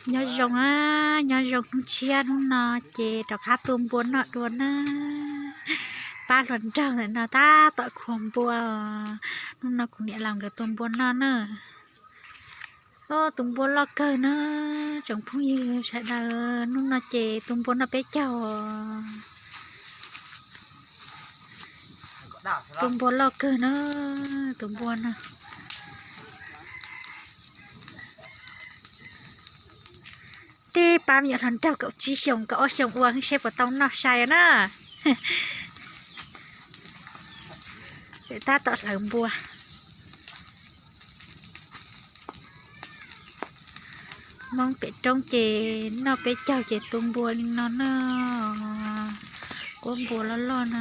Nyob zoo, nyob zoo hnub tshiab, hnub no ces rov qab tua npua noj dua na. Pab hluas nraug ntawm no tab tom khuam npua. Hnub no kuv niam laus nkawd tua npua noj na. Tus npua loj kawg na, tsoom phooj ywg sawv daws, hnub no ces tus npua noj peb caug. Tus npua loj kawg na, tus npua no. Tib pab me nyuam hluas nraug kaum tsib xyoos kaum ob xyoos ua seb puas tau noj sai na. Tseem tab tom hlawv npua. Hmoob pem roob ces noj peb caug ces tua npua li no na. Kuab npua loj loj no.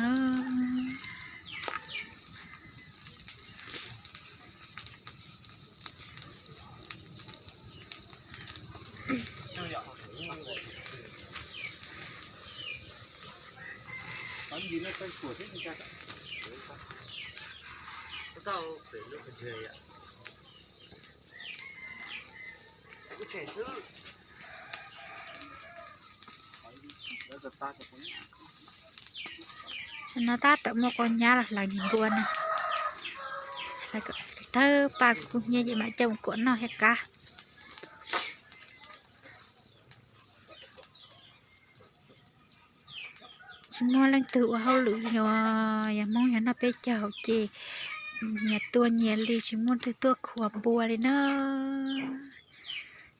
Tam no tab tom muaj qau nyab los hlawv niag npua no. Thawj pab kuv hnyiab ces mam coj mus kuam noj thiab qab. Tsis muaj leej twg ua hauj lwm li os, yog Hmoob yog noj peb caug ces nyias tua nyias li, tsis muaj leej twg tuaj khuam npua li na.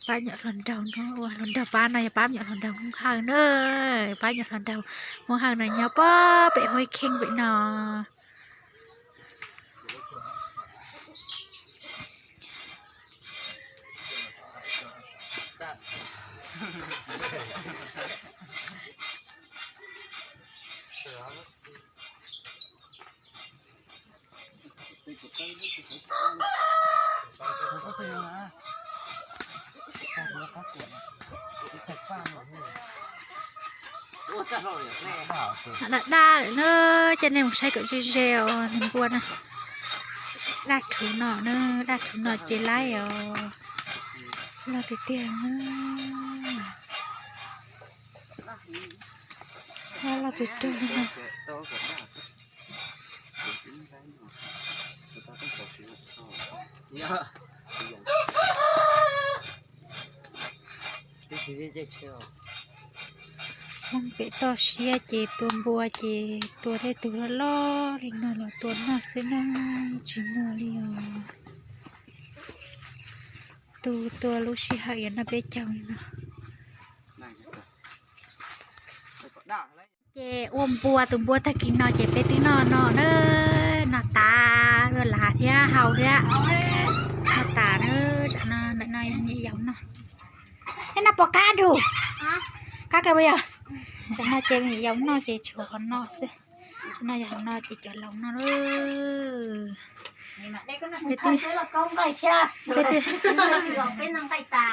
Pab nyuam hluas nraug no, ua hluas nraug pab no yog pab nyuam hluas nraug Hmoob Hawj na. Pab nyuam hluas nraug Hmoob Hawj no nyob pem Huab Kheej pem no. Daj daj lawm na, coj nej mus saib kom ze ze os niag npua na. Daj rhuv no na, daj rhuv no ces laib os. Loj tiag tiag na. Loj loj tiag tiag li no. Hmoob pem toj siab ces tua npua ces tua tej tug loj loj li no los tua noj xwb na, tsis muaj li os. Tus tua lub sij hawm yog noj peb caug li no. Ces ua npua, tus npua tag kis no ces peb twb noj no na, noj tas, ua lav thiab haus thiab. Noj tas na, tsam no ntawm no yog me nyuam yaus noj. Neb noj puas qab nrug? Qab kawg puas yog? Tsam no ces me nyuam yaus noj ces tshuav qhov no xwb. Tsam no yog qhov no ces cov laus noj.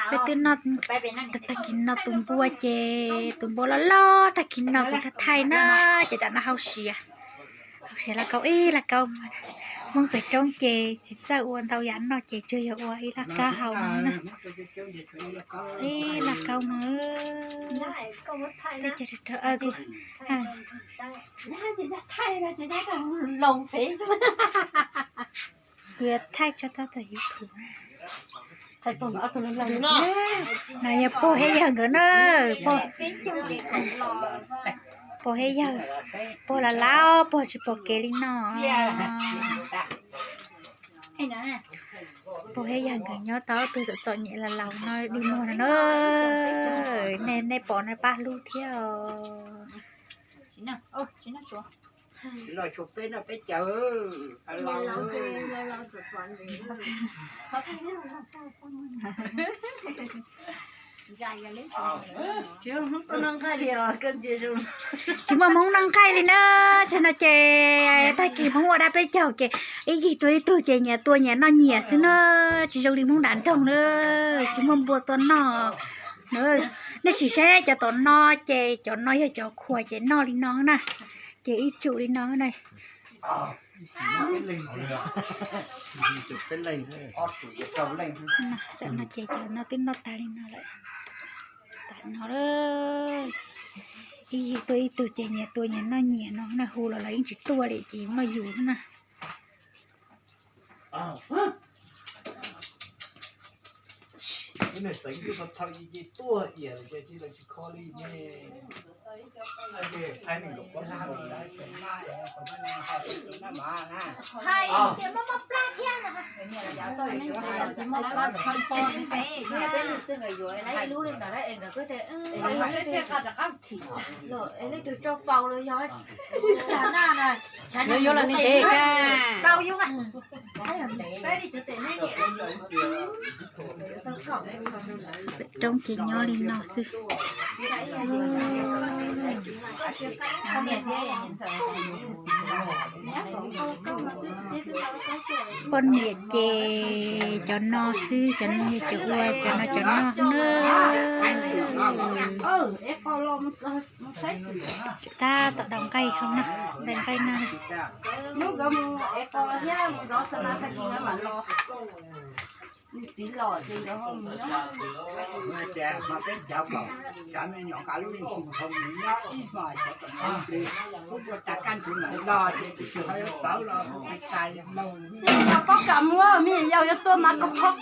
Peb twb noj tag kis no tus npua ces tus npua loj loj tag kis no kuv thaij thaij na, ces tsam no hauj siav. Hauj siav lauj kaub ib lauj kaub. Hmoob pem roob ces tsis txawj ua ntau yam noj ces tsuas yog ua ib lauj kaub hauv no na. Ib lauj kaub no. Teb chaws rog rog kuv yuav thaij tso tab tom YouTube. No yog pog thiab yawg nkawd na, pog thiab yawg, pog laus laus, pog tsis pom kev li no. Pog thiab yawg nkawd nyob tau tus txom txom nyem laus laus no dig muag no na. Nej pom no pab hlub thiab os. Tsis muaj Hmoob noj nqaij li na, tsis no ces tag kis Hmoob ua dab peb caug ces ib yig tua ib tug ces nyias tua nyias noj nyias xwb na, tsis zoo li Hmoob nram nroog na, tsis muaj npua tua noj. Nej sim saib cov tom no ces cov no yog cov khuas ces noj li no na, ces ib tsum li no na. Tam no ces cov no twb noj tag li no lawm. Tam no ib yig tuaj ib tug ces nyias tua nyias noj nyias no na, hu los lawv yeej tsis tuaj li ces noj yus na. Leej twg tso paus los yog, yuav los ne, pem roob ces nyob li no xwb. Poj niam ces cov no xwb, cov no yog cov ua, cov no cov noj na. Tab tom daus nqaij hauv no, daus nqaij no. Ob tug me nyuam yaus noj tom no thiab.